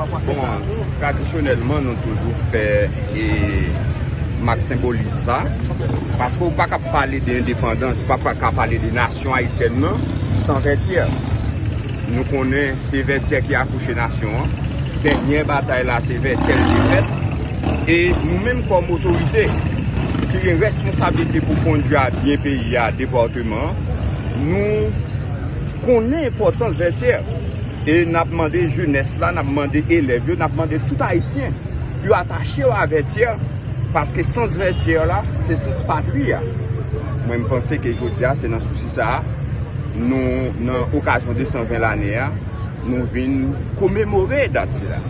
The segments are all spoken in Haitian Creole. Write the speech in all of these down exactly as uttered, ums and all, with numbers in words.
Bon, tradisyonèlman, nou toujou fè e mak senbolis la. Paske w pa ka pale de endepandans, w pa ka pale de nasyon ayisyèn nan san Vètyè. Nou konnen se Vètyè ki akouche nasyon an. Dènye batay la, se Vètyè l te fèt. E nou menm kòm otorite ki gen responsablite pou kondui a byen peyi a, depatman an, nou konnen enpòtans Vètyè. E n ap mande jenès la, n ap mande elèv yo, n ap mande tout Ayisyen pou yo atache yo a Vètyè, paske sans Vètyè la, se sans patri a. Mwen, m panse ke jodi a, se nan sousi sa a, nou, nan okazyon de san ven lane a, nou vin komemore dat sila.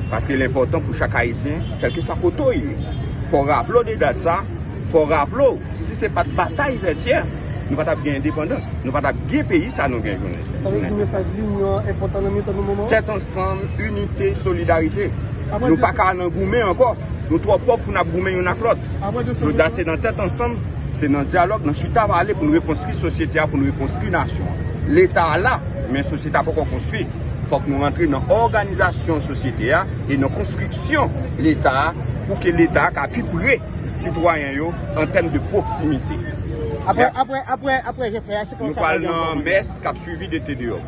Paske l enpòtan pou chak Ayisyen, kèlkeswa kote w ye, fò w raple w de dat sa, fò w raple w, si se pa t batay Vètyè, nou pa t ap gen endepandans, nou pa t ap gen peyi sa nou gen jounen. Sa vle di mesaj linyon an enpòtan nan mitan nou moman an? Tèt ansanm, inite, solidarite. Nou pa ka nan goumen ankò. Nou twò pòv pou n ap goumen youn ak lòt. Jodi a, se nan tèt ansanm, se nan dyalòg, nan chita pale pou n rekonstwi sosyete a, pou n rekonstwi nasyon an. Leta a la, men sosyete a poko konstwi. Fòk nou rantre nan òganizasyon sosyete a e nan konstriksyon Leta a pou ke Leta a ka pi pre sitwayen yo an tèm de pwoksimite. Apre, apre, apre, apre jefè a, se konsa. Nou pral nan mès k ap swivi de te deyò.